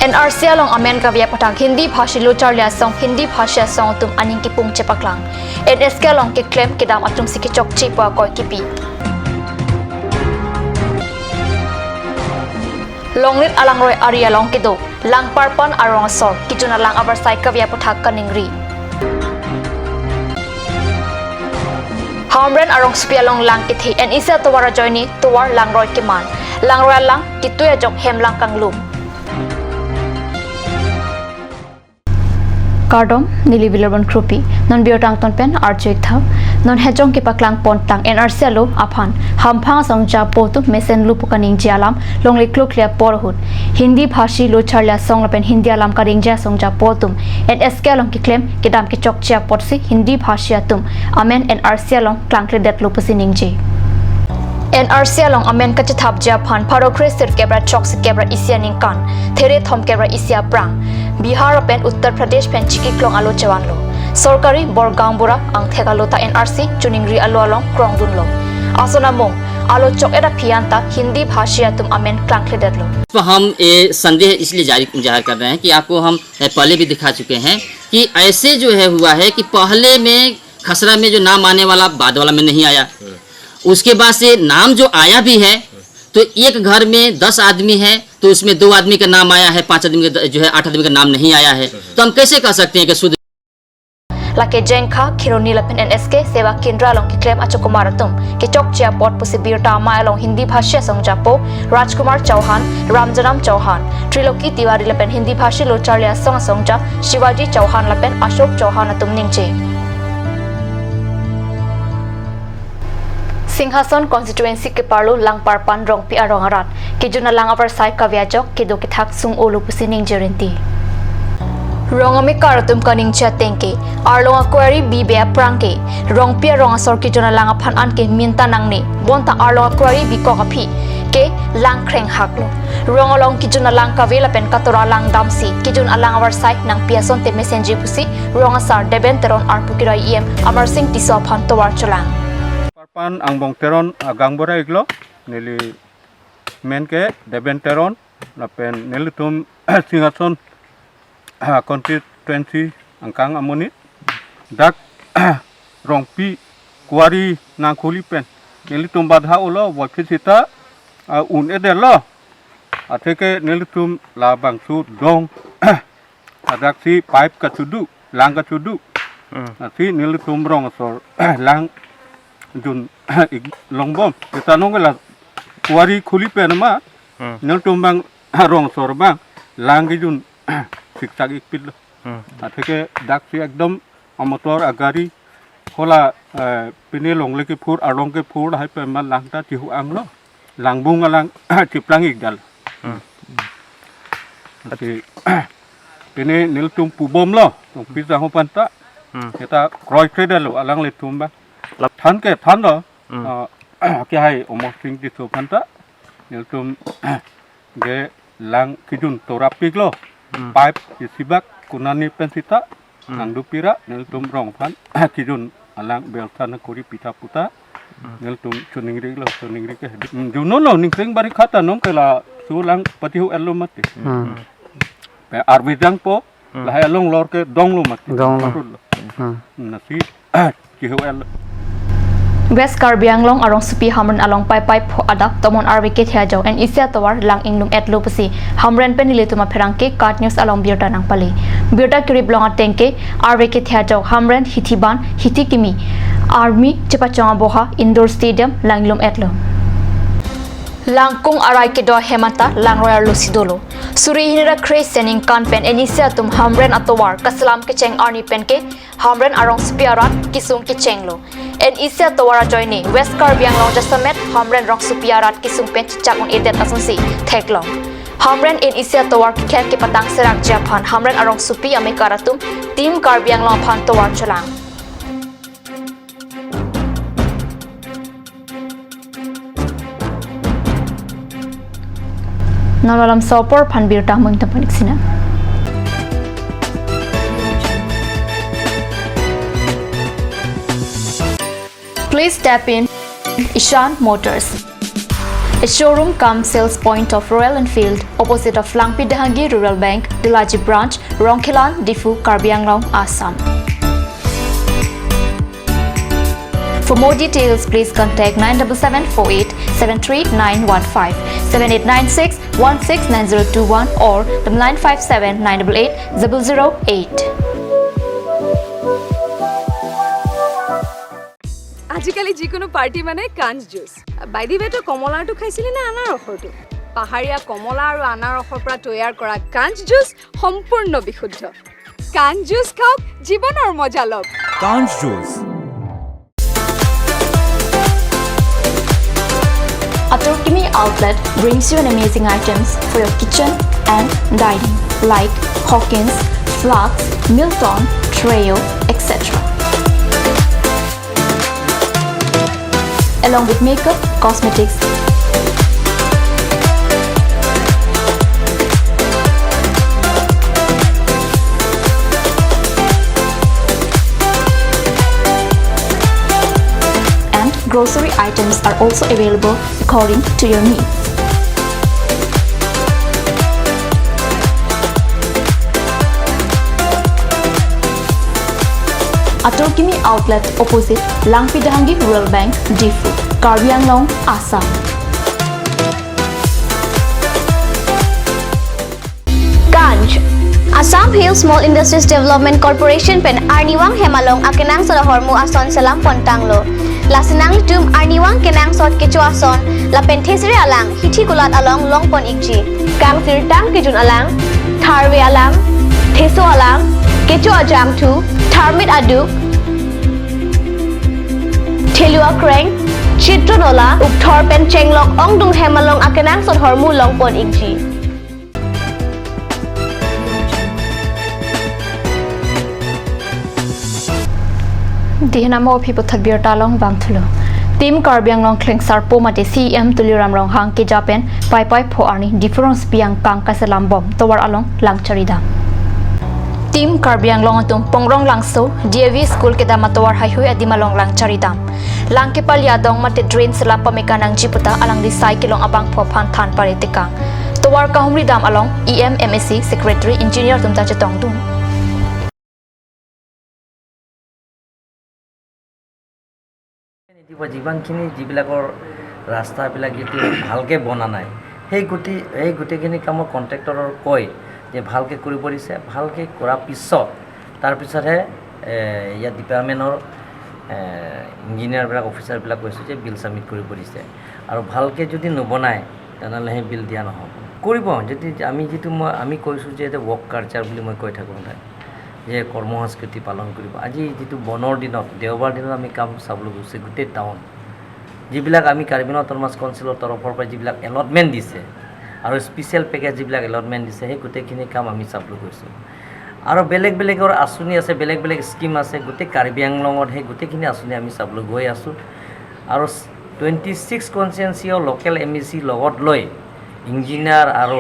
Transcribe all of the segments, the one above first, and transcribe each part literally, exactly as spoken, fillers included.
N R C along amen kave aputhak Hindi bhashi lo charli asong, Hindi bhashi asong atum aning kipung chepaklang. N S K along keklem kedam atum si kechokche pu akoi kipi. Longrit alangroi ari along kedo Langparpan arong asor, kejun alang avarsai kave aputhak kaningri. Hamren arongsopi along lang kethe, N E C atovar ajoine tovar langroi keman. Langroi alang ketui ajok hemlang kanglum. Kardom, neli Vilarbon Krupi. Non birta angton pen arju-ik tha. Non hejong kepaklang pontang N R C alo aphan hamphang asong japo atum mesen lupu kaningje alam longle klokle apor ahut, Hindi bhashi lo charli asong lapen Hindi alam kaningje asong japo atum N S K along keklem kedam kechokche apotsi Hindi bhashi atum amen N R C along klangkledetlo pusi ningje. N R C along amen kachethapji aphan pharo kre sirkep ra chok sirkep ra isi aningkan, there thomkep ra isi aphrang, Bihar lapen Uttar Pradesh pen chikiklong alo chevanlo. Sorkari bor gaonbura angthek alo ta N R C choningri alo along krongdunlo. Ason amung, alo chok-et aphi anta Hindi bhashi atum amen klangkledetlo. तो हम ये संदेह इसलिए जारी, जाहिर कर रहे हैं कि आपको हम, ए, पहले भी दिखा चुके हैं कि ऐसे जो है हुआ है कि पहले में खसरा में जो नाम आने वाला बाद वाला में नहीं आया। उसके बाद से नाम जो आया भी है तो एक घर में दस आदमी है तो उसमें दो आदमी का नाम आया है, पांच आदमी का द-, जो है आठ आदमी का नाम नहीं आया है। तो हम कैसे कह सकते हैं कि शुद्ध Lake Jengkha, Kheroni lapen N S K Seva Kendra along keklem achokomar atum kechokche apot pusi birta amei along Hindi bhashi asong japo Rajkumar Chauhan, Ramjanam Chauhan, Triloki Tiwari lapen Hindi bhashi lo charli asong asongja Shivaji Chauhan lapen Ashok Chauhan atum ningje. Singhason constituency keparlo Langparpan Rongpi arong arat, kejun alang avarsai kave ajok kedo kethak sung-olo pusi ningje rinti. Rong amekar atum kaningje ateng ke, arlong akwari bibe aphrang ke, Rongpi arong asor kejun alang aphan an ke minta nangne, bonta arlong akwari bikok aphi ke lang krenghaklo. Rong along kejun alang kave lapen katora alang damsi kejun alang avarsai nangpi asonte mesenji pusi rong asar Deben Teron arpu kira E M Amarsing Tisso aphan tovar cholang. Parpan angbong Teron agaonbura iklo, neli men ke Deben Teron lapen nelitum Singhason, ah, constituency angkang amonit dak Rongpi kwari nangkhuli pen nelitum badha olo, voiphit sita, ah, un-edetlo. Atheke nelitum labangso dong, adak si pipe kachudu, lang kachudu. Hmm. Lasi nelitum rong asor lang jun ik longbom. Kita nong la kwari khuli pen ma, Hmm. nelitum bang rong asor bang lang kejun siksak ikpitlo. Hmm. Atheke dak si ekdom amotor agari hola, eh, pine longle kephur, arlong kephur, lahai pen ma lang ta chihu-anglo. Langbung alang chiplang ikdal. Hmm. Lasi pine nelitum pubomlo, nong pisa ho panta. Hmm. Kita kroikredetlo, alanglitum ba. Lap- Than ke thanlo. Hmm. Ah, ke hai Amarsing Tisso panta. Nelitum ke lang kejun torapiklo. Hmm. Pipe isibak konane pen sita. Hmm. Nangdopira nelitum rong aphan kejun alang bel than kori pitha puta. Hmm. Nelitum choningrilo, choningri ke. Hmm, juno lo ningseng bari khata nong ke laso lang patihu-etlo mati. Hmm. Pe arve jangpo, Hmm. lahai along lor ke donglo mati. Donglo. Parutlo. Hmm. Lasi chihu-el. West Karbi Anglong arongsopi Hamren along Paipai pho adap tomon arve kethe ajok N E C atovar lang inglum-etlo pusi Hamren pen nelitum apherangke KAT News along birta nangpale. Birta kiriplong ateng ke arve kethe ajok Hamren Hithiban, Hithikimi, Army chepachong aboha Indoor Stadium lang inglum-etlo. Langkung arai kedo ahem anta langroi arlo si dolo. Suri hini ra kre-isi aningkan pen N E C atum Hamren atovar kaselam kecheng arni pen ke Hamren arongsopi arat kesung kechenglo. N E C atovar ajoine West Karbi Anglong jasemet Hamren rongsopi arat kesung pen chechak un-edet asonsi theklong. Hamren N E C atovar keklem kepatang serakji aphan Hamren arongsopi amekar atum Team Karbi Anglong aphan tovar cholang. Non alam sopor aphan birta mung tapanik sina. Please tap in Ishan Motors. a showroom cum sales point of Royal Enfield, opposite of Langpi Dehangi Rural Bank, Dolaji Branch, Rongkhelan, Diphu, Karbi Anglong, Assam. For more details, please contact nine double seven four eight seven three nine one five, seven eight nine six one six nine zero two one or the nine five seven nine double eight double zero eight. আজিকালি যিকোনো পাৰ্টি মানে কাঞ্চ juice. By the ৱে, তো কমলাৰটো খাইছিলি নে আনাৰসৰটো? পাহাৰীয়া কমলা আৰু আনাৰসৰ পৰা তৈয়াৰ কৰা কাঞ্চ জুচ সম্পূৰ্ণ বিশুদ্ধ। কাঞ্চ জুচ খাওক, জীৱনৰ মজা লওক। কাঞ্চ juice. Atorkimi Outlet brings you an amazing items for your kitchen and dining, like Hawkins, flasks, Milton, Treo, et cetera. Along with makeup, cosmetics, and grocery items are also available according to your needs. Atorkimi Outlet, opposite Langpi Dehangi Rural Bank, Diphu, Karbi Anglong, Assam. Kancch, Assam Hill Small Industries Development Corporation pen arnivang hem along akenangsot ahormu ason selam pon tanglo. Lasi nanglitum arnivang kenangsot kecho ason lapen thesere alang hithi kulat along longpon ikji. Kangsirtang kejun alang, tharve alang, theso alang, kecho ajangthu, tharmit aduk, thelu akreng, chitron ola, ukthor pen chenglok ongdung hem along akenangsot ahormu longpon ikji. Dihna mo aphi puthot birta along vangthulo. Team Karbi Anglong Klengsarpo mate C E M Tuliram Ronghang keja pen Paipai pho arni Diphu rongsopi angkang kaselam bom tovar along langchari dam. Team Karbi Anglong atum Pongrong Langso D A V School kedam atovar haihui adim along langchari dam. Lang kepali adong mate drain selam pame kanangji puta alangli sai kelong abangphu aphan than pare tekang. Tovar kahumri dam along E M, M A C, Secretary, Engineer atum ta chetongdun. এতিয়া যিমানখিনি যিবিলাকৰ ৰাস্তাবিলাক এতিয়া ভালকে বনা নাই, সেই গোটেই, সেই গোটেইখিনি কামৰ কণ্ট্ৰেক্টৰৰ কয় যে ভালকে কৰিব দিছে, ভালকে কৰাৰ পিছত, তাৰ পিছতহে, এ, ইয়াত ডিপাৰ্টমেণ্টৰ, এ, ইঞ্জিনিয়াৰবিলাক, অফিচাৰবিলাক কৈছোঁ যে বিল ছাবমিট কৰিব দিছে। আৰু ভালকে যদি নবনায়, তেনেহ'লে সেই বিল দিয়া নহ'ব। কৰিব, যদি আমি যিটো মই, আমি কৈছোঁ যে এইটো ৱৰ্ক কালচাৰ বুলি মই কৈ থাকোঁ সদায়, যে কৰ্মসংস্কৃতি পালন কৰিব। আজি যিটো বনৰ দিনত, দেওবাৰ দিনত আমি কাম চাবলৈ গৈছে গোটেই টাউন। যিবিলাক আমি কাৰ্বি আংলং অট'নমাছ কাউন্সিলৰ তৰফৰ পৰা যিবিলাক এলটমেণ্ট দিছে আৰু স্পেচিয়েল পেকেজ যিবিলাক এলটমেণ্ট দিছে, সেই গোটেইখিনি কাম আমি চাবলৈ গৈছোঁ। আৰু বেলেগ বেলেগৰ আঁচনি আছে, বেলেগ বেলেগ স্কিম আছে, গোটেই কাৰ্বি আংলঙত সেই গোটেইখিনি আঁচনি আমি চাবলৈ গৈ আছোঁ। আৰু টুৱেণ্টি ছিক্স কনষ্টিটুৱেঞ্চিৰ লোকেল এম ই চি লগত লৈ, ইঞ্জিনিয়াৰ আৰু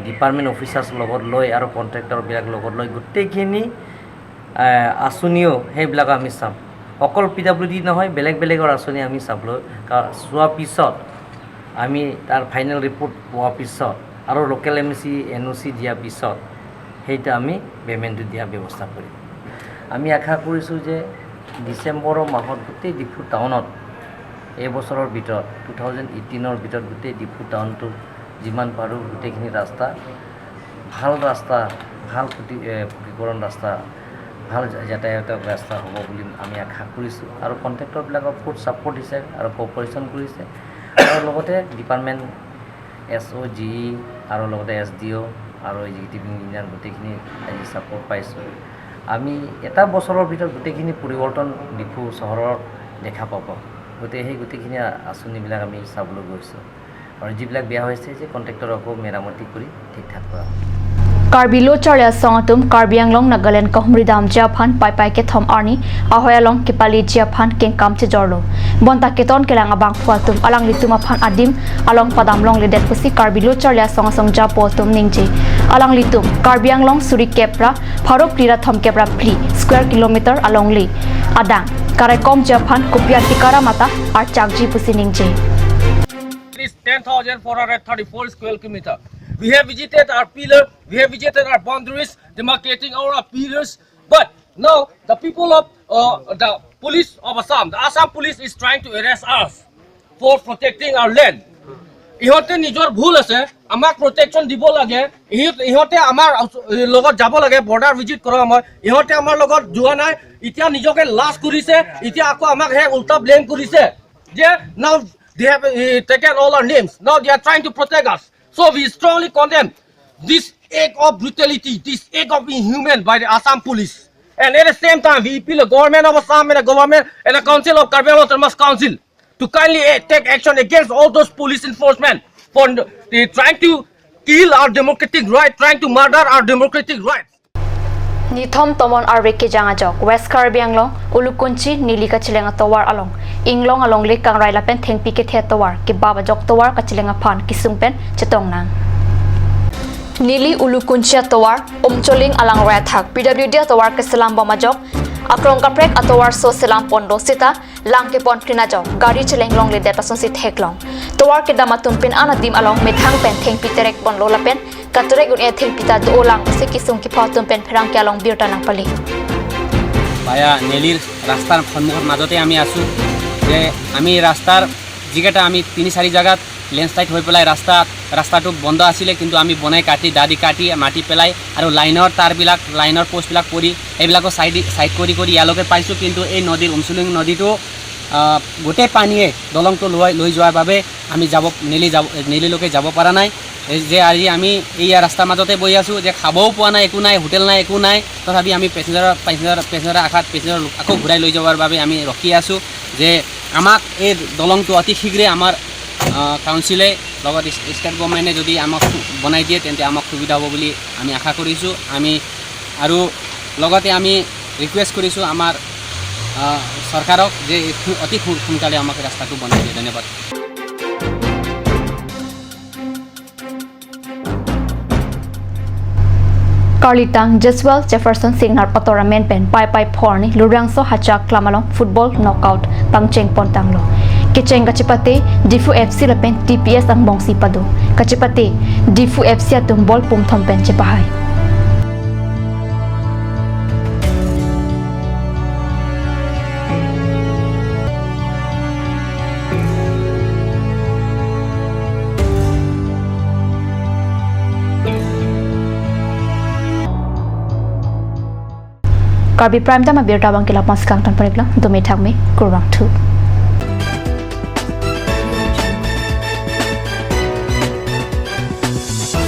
ডিপাৰ্টমেণ্ট অফিচাৰ্ছ লগত লৈ আৰু কণ্ট্ৰেক্টৰবিলাক লগত লৈ গোটেইখিনি, এ, আঁচনিও সেইবিলাক আমি চাম। অকল পি ডাব্লিউ ডি নহয়, বেলেগ বেলেগৰ আঁচনি আমি চাবলৈ কা-, চোৱাৰ পিছত, আমি তাৰ ফাইনেল ৰিপৰ্ট পোৱাৰ পিছত আৰু local M E C N O' C দিয়াৰ পিছত সেইটো আমি পে'মেণ্টটো দিয়াৰ ব্যৱস্থা কৰিম। আমি আশা কৰিছোঁ যে ডিচেম্বৰৰ মাহত গোটেই ডিফু টাউনত, এই বছৰৰ ভিতৰত, টু থাউজেণ্ড এইটিনৰ ভিতৰত গোটেই ডিফু টাউনটো যিমান পাৰোঁ গোটেইখিনি ৰাস্তা, ভাল ৰাস্তা, ভাল পকী-, এ, পকীকৰণ ৰাস্তা, ভাল যা-, যাতায়াতৰ ৰাস্তা হ'ব বুলি আমি আশা কৰিছোঁ। আৰু কণ্ট্ৰেক্টৰবিলাকক ফুল ছাপোৰ্ট দিছে আৰু কোঅপাৰেশ্যন কৰিছে। আৰু লগতে ডিপাৰ্টমেণ্ট এছ অ', জি ই আৰু লগতে এছ ডি অ' আৰু এক্সিকিউটিভ ইঞ্জিনিয়াৰ গোটেইখিনি আজি ছাপোৰ্ট পাইছোঁ। আমি এটা বছৰৰ ভিতৰত গোটেইখিনি পৰিৱৰ্তন ডিফু চহৰত দেখা পাব। গতিকে সেই গোটেইখিনি আ-, আঁচনিবিলাক আমি চাবলৈ গৈছোঁ। আৰু যিবিলাক বেয়া হৈছে যে কণ্ট্ৰেক্টৰ আকৌ মেৰামতি কৰি ঠিক ঠাক কৰা হ'ব। Karbi Lo Charli Asong atum Karbi Anglong Nagaland kahumri damji aphan Paipai kethom arni ahoi along kepaliji aphan kengkam chejorlo. Bonta keton kelang abangphu atum alanglitum aphan adim along padam longledet pusi Karbi Lo Charli Asong asong japo atum ningje. Alanglitum Karbi Anglong suri kep ra pharo phli ra thomkep ra phli square kilometer alongle adang karaikomji aphan kopi atikaram ata archakji pusi ningje. Please stand. ten thousand four hundred thirty-four square kilometer. We have visited our pillar, we have visited our boundaries, demarcating all our pillars. But now the people of uh, the police of Assam, the Assam police is trying to arrest us for protecting our land. ইহঁতে নিজৰ ভুল আছে, আমাক প্ৰটেকশ্যন দিব লাগে। ইহঁত- ইহঁতে আমাৰ ওচ- লগত যাব লাগে, বৰ্ডাৰ ভিজিট কৰা সময়। ইহঁতে আমাৰ লগত যোৱা নাই। এতিয়া নিজকে লাজ কৰিছে, এতিয়া আকৌ আমাক সেই উল্টা ব্লেম কৰিছে যে now they have uh, taken all our names, now they are trying to protect us. So we strongly condemn this act of brutality, this act of inhuman by the Assam police. And at the same time, we appeal the government of Assam and the government and the Council of Karbi Anglong Autonomous Council to kindly a- take action against all those police enforcement for the, trying to kill our democratic right, trying to murder our democratic rights. Nithom tomon arve kejang ajok West Karbi Anglong Ulukunchi neli kacheleng atovar along, Inglong alongle kangrai lapen thengpi kethe atovar kebap ajok tovar kacheleng aphan kesung pen chetong nang. Neli Ulukunchi atovar Umcholing alangrai athak P W D atovar keselam bom ajok, akrong kaprek atovar so selam ponlo seta lang kepon krin ajok, gari cheleng longledet asonsi theklong. Tovar kedam atum pin an adim along methang pen thengpi terek ponlo lapen katerek un-e thengpi ta do-olang pusi kesung kepho atum pen pherangke along birta nangpale. বায়া নেলিৰ ৰাস্তাৰ সন্মুখত মাজতে আমি আছোঁ যে আমি ৰাস্তাৰ যিকেইটা আমি তিনি চাৰি জেগাত লেণ্ডশ্লাইড হৈ পেলাই ৰাস্তাত ৰাস্তাটো বন্ধ আছিলে, কিন্তু আমি বনাই কাটি দাদি কাটি মাটি পেলাই আৰু লাইনৰ তাঁৰবিলাক লাইনৰ পোষ্টবিলাক পৰি এইবিলাকো চাইড চাইড কৰি কৰি ইয়ালৈকে পাইছোঁ। কিন্তু এই নদীৰ উমচুলুং নদীটো আহ, গোটেই পানীয়ে দলংটো লৈ লৈ যোৱাৰ বাবে আমি যাব নেলি যাব নেলিলৈকে যাব পৰা নাই। এই যে আজি আমি এইয়া ৰাস্তাৰ মাজতে বহি আছোঁ যে খাবও পোৱা নাই, একো নাই, হোটেল নাই, একো নাই, তথাপি আমি পেচেঞ্জাৰৰ পেচেঞ্জাৰ পেচেঞ্জাৰৰ আশাত পেচেঞ্জাৰ আকৌ ঘূৰাই লৈ যাবৰ বাবে আমি ৰখি আছোঁ যে আমাক এই দলংটো অতি শীঘ্ৰে আমাৰ আহ, কাউন্সিলে লগত ইছ- ষ্টেট গভৰ্ণমেণ্টে যদি আমাক সু- বনাই দিয়ে তেন্তে আমাক সুবিধা হ'ব বুলি আমি আশা কৰিছোঁ। আমি আৰু লগতে আমি ৰিকুৱেষ্ট কৰিছোঁ আমাৰ আহ, চৰকাৰক যে এইটো অতি সো- সোনকালে আমাক ৰাস্তাটো বনাই দিয়ে। ধন্যবাদ। Karlitang Jeswell Jefferson Singnar author amen pen Paipai Phorni Lurangso Hacha Klam along football knockout pangcheng pontanglo. Kecheng kachepate Diphu F C lapen T P S angbongsi pado. Kachepate Diphu F C atum ball pumthom pen chepahai. Karbi Prime Time abirta abang ke la-an si kangton pon-iklo, dome thakme, kurvangthu.